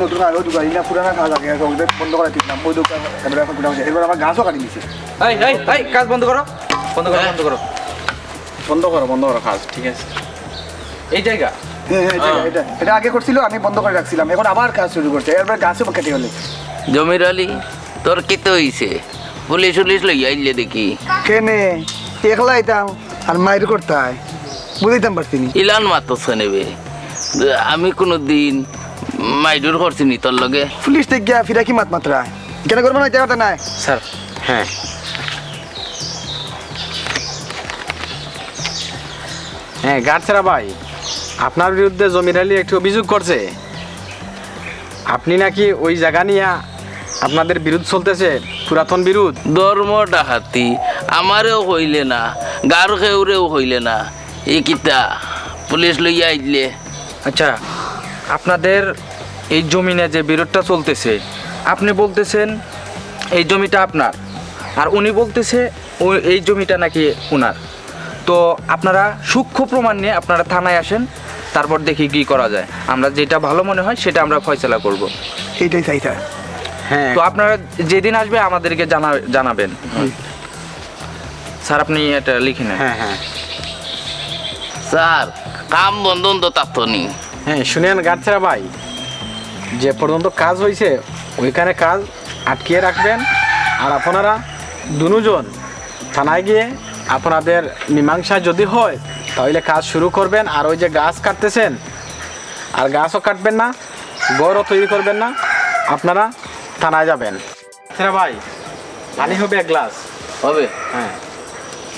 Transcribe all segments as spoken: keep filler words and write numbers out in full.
নতুন কাজ, ওই দোকান, এটা পুরানা কাজ আগে, আগে ওদের বন্ধ করা ঠিক না, ওই দোকান, এবার এখন পুরানা কাজ। এবার আমার গাছও কাটি দিছে। এই, এই, এই, কাজ বন্ধ করো, বন্ধ করো, হ্যাঁ। বন্ধ করো। বন্ধ করো, বন্ধ করো কাজ, ঠিক আছে। এই জায়গা? হ্যাঁ, হ্যাঁ, এটা, হ্যাঁ। এটা, এটা আগে করছিল, আমি বন্ধ করে রাখছিলাম, এখন আবার কাজ শুরু করছে, এবার গাছও কেটে হলে। জমির আলী, তোর কিতা অইছে? পুলিশ উলিশ লইয়া আইলে দেখি। কেনে? একলা আইতাম আর মাইর করতায়। বুঝাইতাম পারছি নি। ইলান মাতস কেনে বে? আমি কুনুদিন মাইর করছি নি তোর লগে? পুলিশ দেখিয়া ফিরা কি মাত মাতরায়? কেনে করবো না, এটা কথা নাই। স্যার। হ্যাঁ। হ্যাঁ, গাটছেরা ভাই, আপনার বিরুদ্ধে জমির আলী একটি অভিযোগ করছে। আপনি নাকি ওই জায়গা নিয়া আপনাদের বিরোধ চলতেছে, পুরাতন বিরোধ। ধর্ম ডাকাতি, আমারেও কইলে না, গার কেউরেও কইলে না। ই কিতা, পুলিশ লইয়া আইলে? আচ্ছা, আপনাদের এই জমিনে যে বিরোধটা চলতেছে, আপনি বলতেছেন এই জমিটা আপনার, আর উনি বলতেছে ও, এই জমিটা নাকি উনার। তো আপনারা সূক্ষ্ম প্রমাণ নিয়ে আপনারা থানায় আসেন, তারপর দেখি কি করা যায়। আমরা যেটা ভালো মনে হয় সেটা আমরা ফয়সালা করব। এইটাই চাই, স্যার। হ্যাঁ। তো আপনারা যেদিন আসবে আমাদেরকে জানা-, জানাবেন। স্যার, আপনি এটা লিখে নেন। হ্যাঁ, হ্যাঁ। স্যার, কাম বন্ধন তো তার তো নেই। হ্যাঁ, শুনেন গাটছেরা ভাই, যে পর্যন্ত কাজ হইছে ওইখানে কাজ আটকিয়ে রাখবেন। আর আপনারা দুজন থানায় গিয়ে আপনাদের মীমাংসা যদি হয়, তাহলে কাজ শুরু করবেন। আর ওই যে গাছ কাটতেছেন, আর গাছও কাটবেন না, ঘরও তৈরি করবেন না, আপনারা থানায় যাবেন। আচ্ছা ভাই, পানি হবে এক গ্লাস? হবে। হ্যাঁ।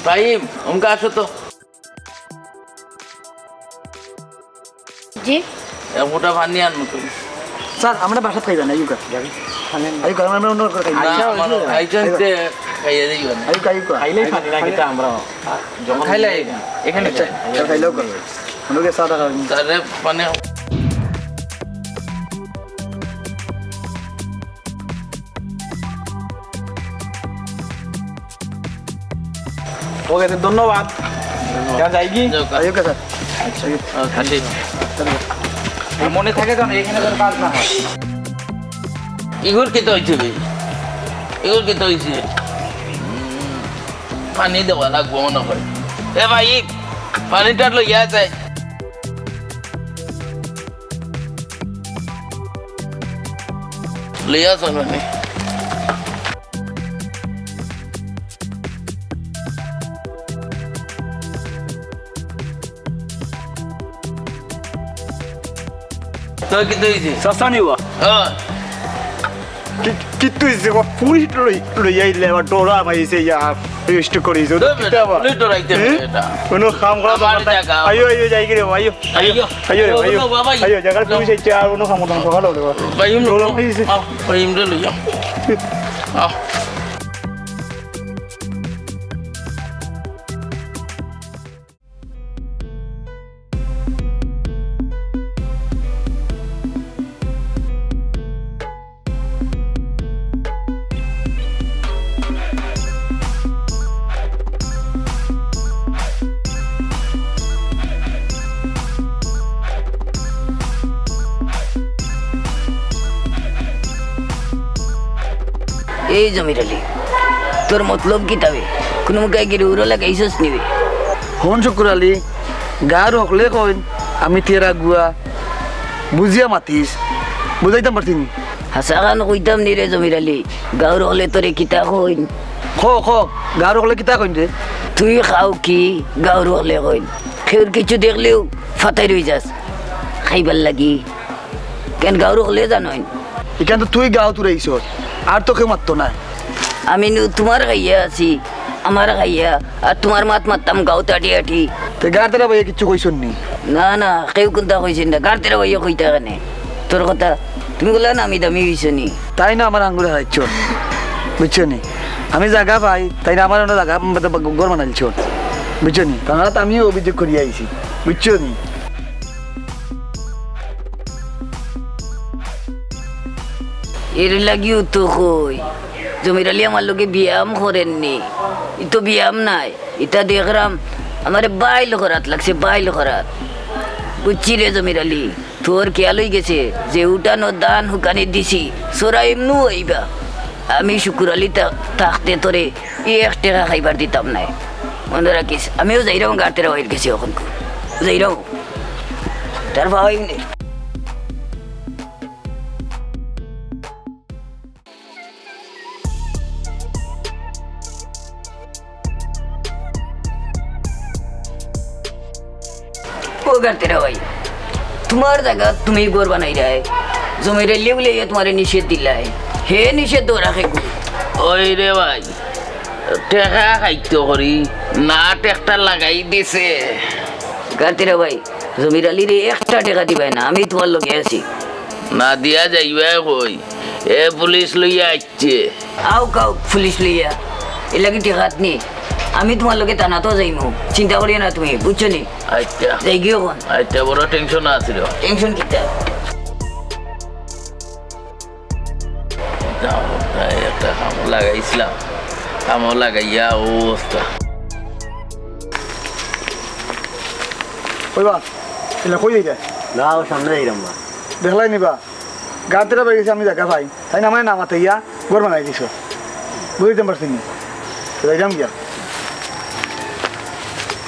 ফাহিম, অমকা আসো তো। জি। এক মুঠা পানি আনো তুমি। স্যার, আমরা বাসাত খাইবা না, আইউক্কা। আইউক্কা, আমরা অন্য করে খাইবা। না, আচ্ছা, আমার আইউক্কা। আইজনতে খাইয়া দিবা না। আইউক্কা, আইউক্কা। খাইলেই পানি লাগে, এটা আমরা যখন খাইলে এখানে আচ্ছা, খাইলেও করে। আমরা গিয়ে চা টা খাবেন। তাহলে পানি ওকে, তো ধন্যবাদ। যাও। যাই কি? যাও, কাজ। আইউক্কা, স্যার। আচ্ছা। আসি। আর মনে থাকে যেন এখানে কোনো কাজ না হয়। ইগুর কিতা অইছে বে? ইগুর কিতা অইছে? উম, পানি দেওয়া লাগবো মনে হয়। এ ভাই, পানিটা লইয়া যায়। লইয়া চলো নি। তো কিতা অইছে? চাচা নি বা? ও। কি, কিতা অইছে বা? পুলিশ লই-, লইয়া আইলে আবার ডরা পাইছে ইয়া, রেজিস্টার করিছে। ওটা তো কিতা বা? পুলিশ ডরাইতে হবে হ্যাঁ? এটা। কোনো কাম করা আমার দরকার নাই। জায়গা। আইও, আইও, যাই গিরে, আইও, আইও, আইও। আইও, আইও, আইও, আইও, আইও, বাবা, আইও। আইও, জায়গার পুলিশ আইছে, আর কোনো কাম করতে হবে না। ভাই, ডরা পাইছে। আও, ভাই, ইমরে লইয়া। আও। এই জমির আলী, তোর মতলব কিতা বে? কুনু মুখে গিরুরও লাগাইছস নি বে? হন শুকুর আলী, গাঁওর হকলে কইন আমি তেরা গুয়া, বুঝিয়া মাতিস, বুঝাইতাম পারছি নি? হাছা খান কইতাম নি রে জমির আলী, গাঁওর হকলে তোরে কিতা কইন? ক, ক, গাঁওর হকলে কিতা কইন রে? তুই খাও কি গাঁওর হকলে কইন? কেউর কিছু দেখলেউ ফাতাই রই যাস খাইবার লাগি। কেন গাঁওর হকলে জানইন? ইখান তো তুই গাঁওত উড়াইছস, আর তো কেউ মাততো নায়। আমি নু তুমার খাইয়া আছি, আমার খাইয়া, আর তুমার মাত মাততাম গাঁওত আটি আটি। তে গাঁওর তেরা ভাইয়ে কিচ্ছু কইছইন নি? না, না, কেউ কুন্তা কইছইন না। গাঁওর তেরা ভাইয়ে কইতা কেনে? তোর কথা, তুমি কইলা নামি দামি অইছো নি? তাইন আমার আঙ্গুরে হারাইছইন, বুঝছো নি? আমি জাগা পাই, তাইন আমার অনো জাগা, উম, ঘর বানাইলছইন, বুঝছো নি? তারাত আমিও অভিযোগ করিয়া আইছি, বুঝছো নি? এর লাগিউ তো কই, জমির আলী আমার লগে বিয়াম করের নি। ই তো বিয়াম নায়, ইতা দেখরাম আমারে বাইল করাত লাগছে, বাইল করাত। বুঝছি রে জমির আলী, তোর খেয়াল অইগেছে যে উঠানো ধান হুকানি দিছি, চোরা এমনু আইবা। আমি শুকুর আলী থা-, থাকতে তোরে এক টেকা খাইবার দিতাম নায়। মনো রাখিস, আমিও যাইরাম গার্তেরা ভাইর গেছি অখন। যাইরাম। তার বাবা এমনি। ও গার্তেরা ভাই, তুমার জাগাত তুমি ঘর বানাইরায়, জমির আলী বুলে ইয়ে তুমারে নিষেধ দিলায়, হে নিষেধ তো রাখে গু। ওই রে ভাই, টেকা খাইতো করি, না টেকটা লাগাই দিছে। গার্তেরা ভাই, জমির আলীরে একটা টেকা দিবায় না, আমি তুমার লগে আছি। না দিয়া যাইবায় কই? এ পুলিশ লইয়া আইছে। আউক আউক পুলিশ লইয়া, এর লাগি টেকাত নি। আমি তুমার লগে থানাত যাইমু, চিন্তা করিও না তুমি, বুঝছো নি? আচ্ছা। যাইগি অখন। আচ্ছা, বড় টেনশন আছিল। টেনশন কিতা? একটা কামো লাগাইছিলাম, কামো লাগাইয়া অবস্থা। কইবা, এলা কই যাইতা? না, ও সামনে যাইরাম বা। দেখলায় নি বা, গার্তেরা ভাইর গেছে আমি জাগা পাই, তাইন আমারে না মাতাইয়া ঘর বানাই দিছো, বুঝতাম পারছি নি, যাইরাম গিয়া।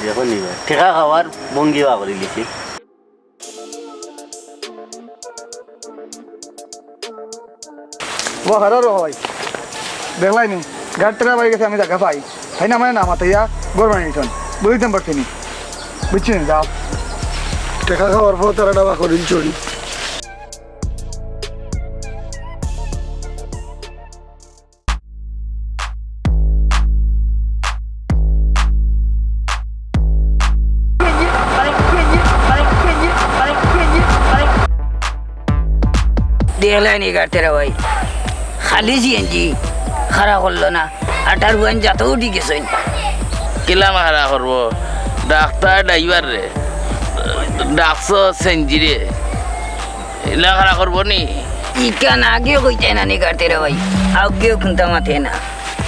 দেখো নি বা, টেকা খাওয়ার ভঙ্গি বা করিলিছি। ও হারা রো ভাই, দেখলায় নি, গার্তেরা ভাইর গেছে আমি জাগা পাই, তাইন আমারে না মাতাইয়া ঘর বানাই দিছইন, বুঝতাম পারছি নি, বুঝছি নি, যাও। টেকা খাওয়ার পর তারা ডাবা করিল চুরি। দেখলায় নি গার্তেরা ভাই, খালি সিএনজি খাড়া করলো না, আটার বুয়াইন যাতো উঠি গেছইন। কিলা খাড়া করবো? ডাকতা ড্রাইভাররে, ডাকছো সিএনজিরে। ইলা খাড়া করবো নি? ইখান আগে কইতায় না নি গার্তেরা ভাই, আগেও কুন্তা মাতে না।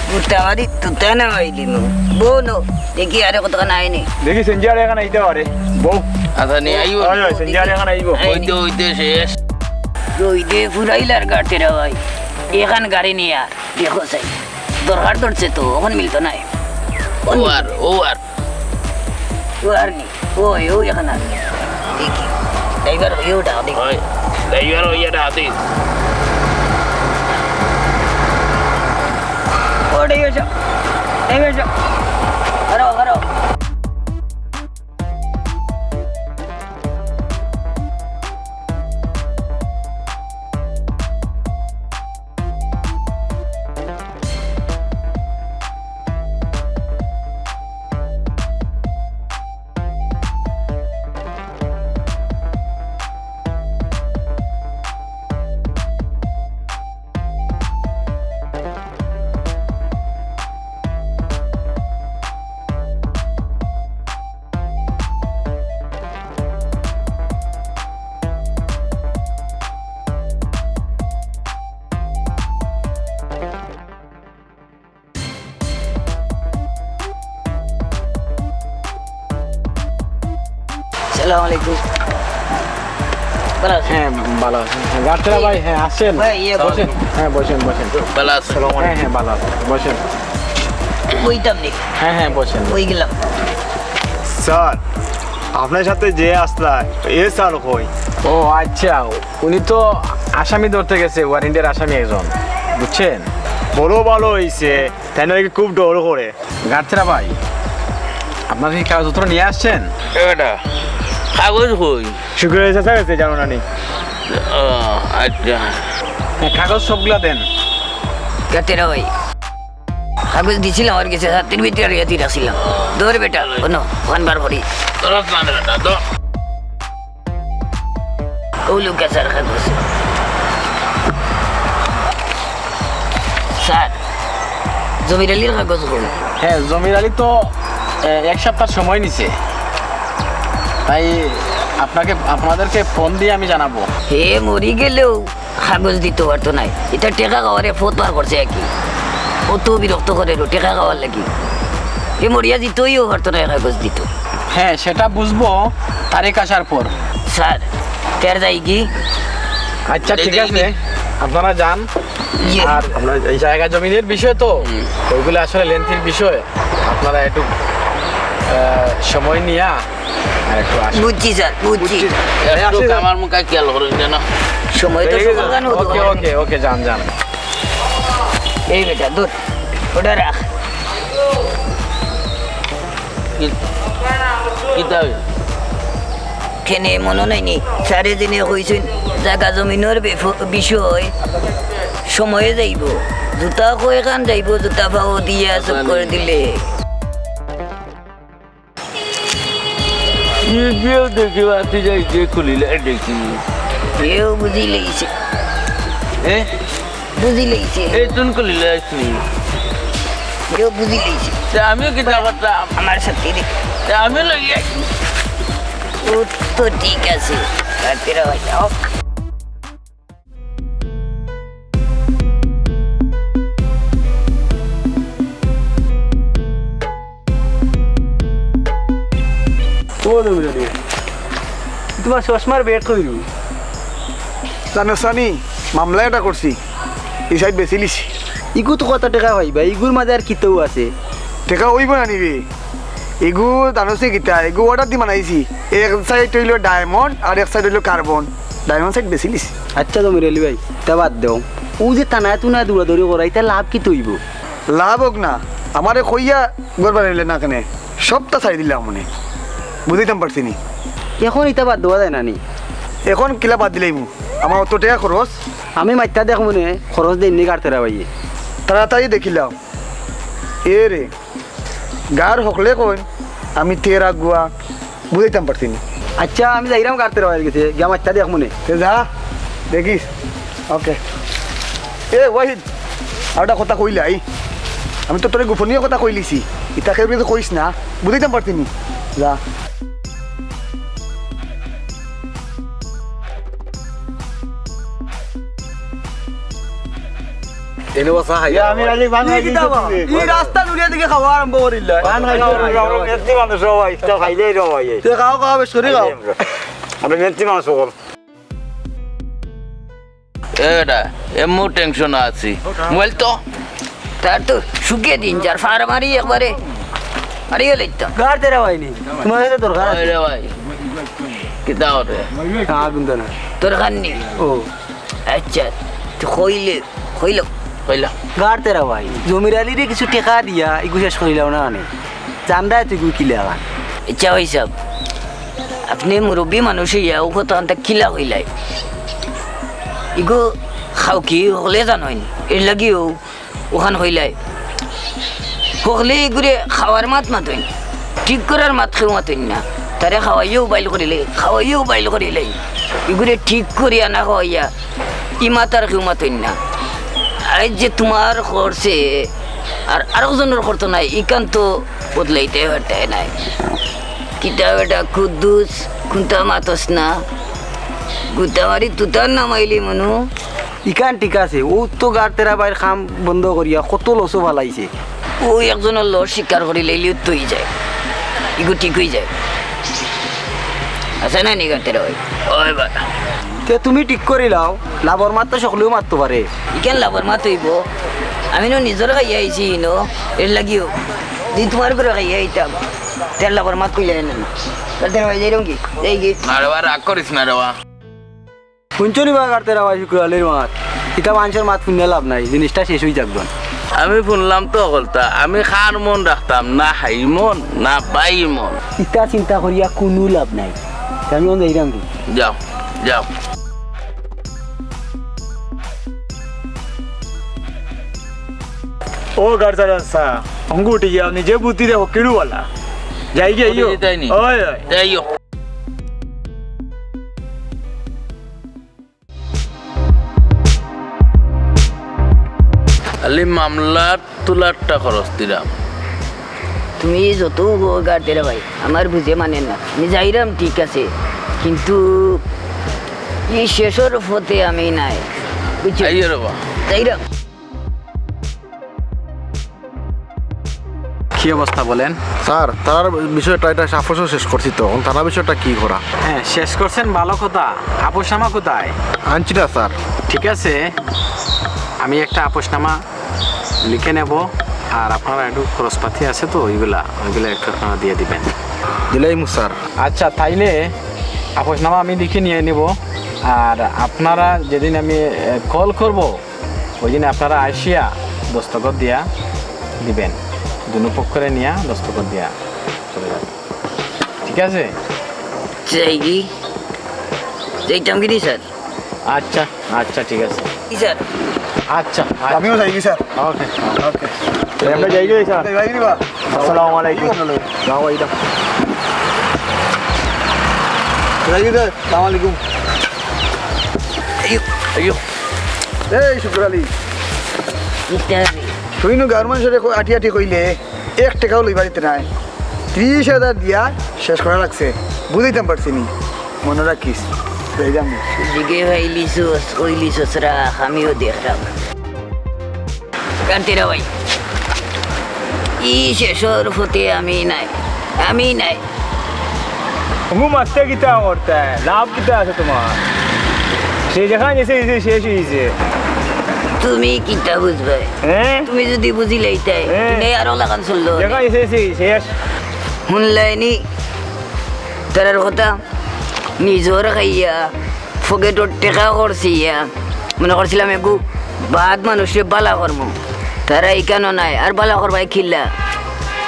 গুতা মারি তুতা না মাইলিমু। বউ নো, দেখি আরে কতখান আয় নি। দেখি সিএনজি আরে এখান আইতে পারে। বউ। আচ্ছা নি, আইবো। হয়, হয়, সিএনজি আরে এখান আইবো। আয় নি। অইতে অইতে শেষ। রইদে ফুরাইলার গার্তেরা ভাই। এখান গাড়ি নিয়া দেখো চাই। দরকার ধরছে তো, অখন মিলতো নায়। ও আর, ও আর। ও আর নি। ওই, ওই এখান আর। দেখি। ড্রাইভার হইয়া ডাক দে। ওই, ড্রাইভার হইয়া ডাক দে। ও, ড্রাইভার সাব। Driver sub. হারো, হারো। সালাম আলাইকুম। ভালা আছইন? হ্যাঁ, ভালা আছি। হ্যাঁ, গার্তেরা ভাই, হ্যাঁ, আসেন। ভাই, ইয়ে, বসেন। হ্যাঁ, বসেন, বসেন। ভালা আছইন? হ্যাঁ, হ্যাঁ, ভালা আছি। বসেন। বইতাম নি? হ্যাঁ, হ্যাঁ, বসেন। বই গেলাম। স্যার, আপনার সাথে যে আসলা, এ স্যার কই? ও আচ্ছা, উনি তো আসামি ধরতে গেছে, ওয়ারেন্টের আসামি একজন, বুঝছেন? বড় ভালো হইছে, তাই না? খুব ডর করে। গার্তেরা ভাই, আপনারা কি কাগজপত্র নিয়ে আসছেন? এ বেটা, কাগজ কই? শুক্রিয়া চাচা গেছে, জানো না নি? ও, আচ্ছা। হ্যাঁ, কাগজ সবগুলা দেন। গার্তেরা ভাই, কাগজ দিছিলাম, আর গেছে সাতটির ভিতরে আর ইয়াতি রাখছিলাম। ধর বেটা, অনো, ওখান বার করি। ধরস না রে বেটা, ধর। ও লুকা স্যার, কাগজ। স্যার, জমির আলীর কাগজ কই? হ্যাঁ, জমির আলী তো, এ, এক সপ্তাহ সময় নিছে। তাই আপনাকে, আপনাদেরকে ফোন দিয়ে আমি জানাবো। হে মরি গেলেও কাগজ দিতো পারতো নায়। ইটা টেকা খাওয়ারে ফত বার করছে আর কি। অত বিরক্ত করে রে টেকা খাওয়ার লাগি। এ মরিয়া দিতইও পারতো নায় কাগজ দিতো। হ্যাঁ, সেটা বুঝবো তারিখ আসার পর। স্যার, তের যাইগি। আচ্ছা, ঠিক আছে, আপনারা যান। ইয়ে। আর আপনার এই জায়গা জমিনের বিষয় তো, ওইগুলো আসলে লেন্থির বিষয়, আপনারা একটু, আহ, সময় নিয়া আর একটু আসেন। বুঝছি স্যার, বুঝছি। বুঝছি। একটু আসি স্যার। আমার মুখে খেয়াল করেন যেন। সময় তো ঠিক আছে। সমাধান হতো। ওকে, ওকে, ওকে, যান, যান। এই বেটা, ধর, ওটা রাখ। কি, কিতা অইল? কেনে মনো নাই নি? স্যারে যেনে কইছইন, জাগা জমিনর বেফ-, বিষয় সময়ে যাইবো। জুতা কয়খান যাইবো, জুতা পাও দিয়া চুপ করে দিলে। ইগিও দেখি বাতি যাই যে খুলিলে দেখি। এও বুঝি লইছে। এ? বুঝি লইছে। এ তুন খুলিলে তুই। এও বুঝি লইছে। তে আমিও কিতা করতাম? আমার সাথে রে। তে আমিও লইলে। ও তো ঠিক আছে। রাতের হয়ে যাও। ও দৌড়ানি, তোমার চশমার বেট কই রু? জানো সানি, মামলা এটা করছি, এই সাইড বেচিলিছি। ইগু তো কত টেকা পাইবা, ইগুর মাঝে আর কিতাও আছে? টেকা অইবো না নিবে, এগু জানোস নি কিতা, এগু অর্ডার দি বানাইছি। এক সাইড অইলো ডায়মন্ড আর এক সাইড অইলো কার্বন। ডায়মন্ড সাইড বেচিলিছি। আচ্ছা জমির আলী ভাই, তা বাদ দেও। ও যে তানায় তুনায় দৌড়াদৌড়ি করা, ইতা লাভ কিতা অইবো? লাভ হোক না, আমারে কইয়া ঘর বানাইলে না কেনে? সবটা ছাড়ি দিলাম মনে। বুঝাইতাম পারছি নি। এখন ইতা বাদ দেওয়া যায় না নি? এখন কিলা বাদ দিলাইমু? আমার অত টেকা খরচ। আমি মাইত্তা দেখমুনে, খরচ দেইন নি গাড়তেরা ভাইয়ে। তাড়াতাড়ি দেখিলাও। এ রে, গার হকলে কইন, আমি তের আগুয়া, বুঝাইতাম পারছি নি। আচ্ছা, আমি যাইরাম গাড়তেরা ভাইর গেছে, গিয়া মাইত্তা দেখমুনে। তে যা, দেখিস। ওকে। এ ওয়াহিদ, আর একটা কথা কইলাই, আমি তো তোরে গোপনীয় কথা কইলিছি, ইতা কেউরে কিন্তু কইস না, বুঝাইতাম পারছি নি। যা। এনে বসা খাই। ইয়া, আমি আলি পান তুই খাই কি দাবা? দিতে দিবে। এই রাস্তা দুনিয়া থেকে খাওয়া আরম্ভ করিল। পান খাই দিতে দিবে। আমরা মেহনতি মানুষ সবাই, ইফতার খাইলেই রে ভাই। তে খাও, খাও, বেশ করি খাও। আমরা মেহনতি মানুষ সকল। এ বেটা, এমন টেনশন আছি। মোবাইল তো। তার তো সুখে দিন যার ফার মারি একবারে। মারিও লইতাম। গাড়তেরা ভাই নি। তোমার সাথে দরকার ওই আছে। রে ভাই। কিতা ওরে? হ্যাঁ, আগুন তো না। দরকার নেই। ও। আচ্ছা, তো কইলে, কইল। কইল। গাড়তেরা ভাই, জমির আলীরে কিছু টেকা দিয়া, ইগু শেষ করিলাও না আনে। জানরায় তুই গুই কিলা আন। আচ্ছা ভাই সাহেব, আপনি মুরব্বী মানুষ ইয়া, ও কথা আনতা কিলা কইলাই। ইগু খাও কি হকলে জানইন, এর লাগিও ওখান কইলাই। হকলে ইগুরে খাওয়ার মাত মাতইন, ঠিক করার মাত কেউ মাতইন না। তারে খাওয়াইয়াও বাইল করিলে, খাওয়াইয়াও বাইল করিলে। ইগুরে ঠিক করিয়া না খাওয়াইয়া, ই মাত আর কেউ মাতইন না। আইজ যে তোমার করছে, আর আরো জনের করতো নাই, ইখান তো বদলাইতে পারতে নাই। কিতা বেটা কুদ্দুস, কুন্তা মাতস না? গুতামারি তুতার নামাইলি মনু। ইখান ঠিক আছে, ও তো গাড়তেরা ভাইর কাম বন্ধ করিয়া কত লসও ফালাইছে। ও একজনের লস স্বীকার করিলে ইলিও তো অই যায়, ইগু ঠিক অই যায়। আছে না নি গাড়তেরা ভাই? ওই বা। তে তুমি ঠিক করিলাও, লাভর মাত তো সকলেও মাততো পারে। ইখান লাভর মাত অইবো, আমি নু নিজর খাইয়া আইছি ইনো, এর লাগিও। যদি তোমার ঘরে খাইয়া আইতাম, তে লাভর মাত কইলে না। গাড়তেরা ভাই যাইরাম কি? যাই কি? না রে বা, রাগ করিস না রে বা। হুনছো নি বা গাড়তেরা ভাই শুক্র আলীর মাত? ইতা মানষর মাত হুনিয়া লাভ নাই, জিনিসটা শেষ অই যাকগন। আমি হুনলাম তো হকলতা, আমি কার মন রাখতাম, না হাইর মন, না বাইর মন। ইতা চিন্তা করিয়া কুনু লাভ নাই। তে আমি অন যাইরাম কি? যাও, যাও। ও গাড়তেরা চাচা, অঙ্গু উঠি গিয়া, নিজে বুদ্ধি দেখো, কিরু বালা। যাই গিয়া, উঠি আইও। যাইতাই নি? ওই, ওই। যাইও। খালি মামলার তুলারটা খরচ দিলাম। তুমি যত গাড়তেরা ভাই, আমার বুঝে মানে না। আমি যাইরাম ঠিক আছে, কিন্তু এই শেষর পথে আমি নাই। বুঝছো? আইও রে বা। যাইরাম। কি অবস্থা বলেন? স্যার, তারার বিষয়টা, এটা আপসও শেষ করছি তো, এখন তারার বিষয়টা কি করা? হ্যাঁ, শেষ করছেন, ভালো কথা। আপসনামা কোথায়? আনছি না স্যার। ঠিক আছে, আমি একটা আপসনামা লিখে নেব, আর আপনারা একটু খরচপাতি আছে তো, ওইগুলা ওইগুলা একটু আপনারা দিয়ে দিবেন। দিলাইমু স্যার। আচ্ছা, তাইলে আপসনামা আমি লিখে নিয়ে নিব, আর আপনারা যেদিন আমি কল করব, ওই দিন আপনারা আসিয়া দস্তখত দিয়া দিবেন, দুনো পক্ষরে নিয়া দস্তখত দিয়া চলে যাবেন, ঠিক আছে? যাইগি? যাইতাম কি নি স্যার? আচ্ছা, আচ্ছা, ঠিক আছে। কি স্যার? আচ্ছা, আচ্ছা। আমিও যাইগি স্যার। ওকে। ওকে। আমরা যাইগি স্যার। যাইগি নি বা? আসসালামু আলাইকুম। আসসালামু আলাইকুম। যাইগি স্যার। সালাম আলাইকুম। এই শুকুর আলী, ইত্যাদি। তুই নু গাঁওর মানুষরে কো-, আটি আটি কইলে এক টেকাও লইবার দিতে নাই। ত্রিশ হাজার দিয়া শেষ করা লাগছে। বুঝাইতাম পারছি নি। মনো রাখিস। যাইরাম। দিকে ভাইলিছস, কইলিছস রাখ, আমিও দেখরাম। কান্তিরা ভাই, ই শেষর ফতে আমি নাই, আমি নাই। ঘুম আসতে কিতা করতে? লাভ কিতা আছে তোমার? সে যেখান গেছে, গেছে, শেষ অইছে। তুমি কিতা বুঝবায়? হ্যাঁ? তুমি যদি বুঝিলাইতায়, হ্যাঁ। তুমি আরো লাগান চললো। যেখান গেছে, গেছে, শেষ। হুনলায়নি তারার কথা? নিজর খাইয়া, ফকেটর টেকা খরচিয়া, মনো করছিলাম এগু বাদ মানুষরে বালা করমু, তারা ইকানো নাই, আর বালা করবায় কিলা?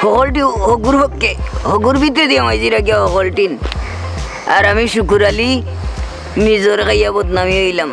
হকলটি হগুর হকে, হগুর ভিতরে দিয়া মাইজি রাখিয়া হকলটিন। আর আমি শুকুর আলী নিজর খাইয়া বদনামি অইলাম।